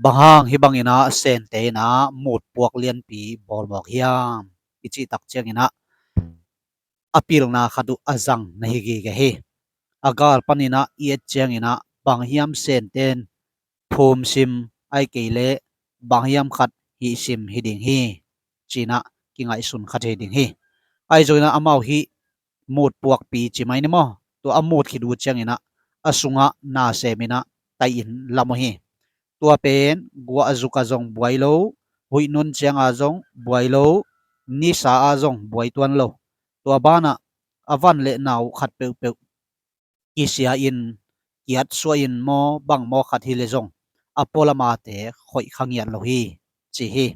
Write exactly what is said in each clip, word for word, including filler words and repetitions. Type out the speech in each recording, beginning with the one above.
Bang hang hih bangin ah Sente in ah mutpuak lianpi bawl mawk hiam i cih tak ciangin ah a pilna khat uh a zang na hi gige hi. A gal panin ah i et ciangin ah bang hiam Sente in phum sim ahih kei leh bang hiam khat hih sim hi ding hi ci-in ah kingaihsun khat hi ding hi. Ahi zongin ah amau hih mutpuakpi ci mai ni maw, tua a mut khit uh ciangin ah a sungah na semin ah tai-in lam uh hi. Tua pen guah zuk ah zong buai lo, huih nun ciang ah zong buai lo, nisa ah zong buai tuan lo. Tua banah a van le nau khat peuhpeuh kisia in, kiatsuah in maw, bang maw khat hi leh zong a pualamate khoih kha ngiat lo hi ci hi.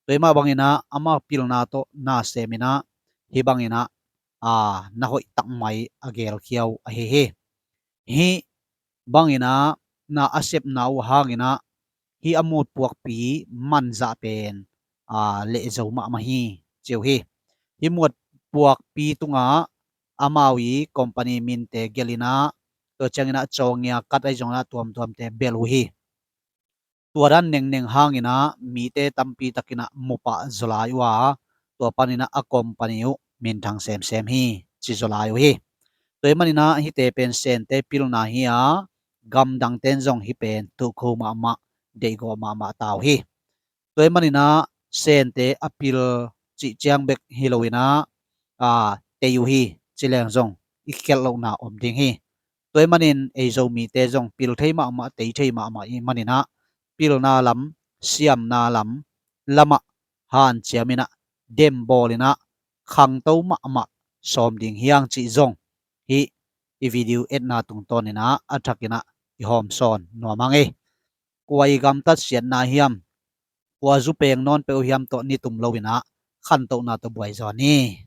Tua hih mah bangin ah ama pilna tawh na semin ah hih bangin ah na hoih tak mai a gelkhia uh ahi hi. Hih bangin ah na a sepna uh hangin ah hih a mutpuakpi manzah pen lehzo mahmah hi ci uh hi. Hih mutpuakpi tungah amau i company minte gelh in ah, tua ciangin ah cawngia kat ahi zongin ah tuamtuamte belh uh hi. Tua dan nengneng hangin ah mite tampi takin ah mupah zaw lai uh a, tua panin ah a company uh minthang semsem hi ci zaw lai uh hi. Tua hih manin ah hihte pen Sente pilna hi a, gamdangte in zong hih pen tuhkho mahmah, deihgawh mahmah ta uh hi. Tua hih manin ah Sente a pil cih ciang bek hi loin ah tei uh hi ci leng zong i kikhelh lohna om ding hi. Tua hih manin ei Zomite zong pil thei mahmah, tei thei mahmah i hih manin ah pilna lam, siamna lam lamah hanciamin ah dembawlin ah khangto mahmah sawm ding hi hang cih zong hih i video etna tungtawnin ah a thakin ah i hawmsawn nuam hang ei. Kua i gamtat siatna hiam, kua zu peng nawn peuh hiam tawh nitum loin ah khantohna tawh buai zaw ni.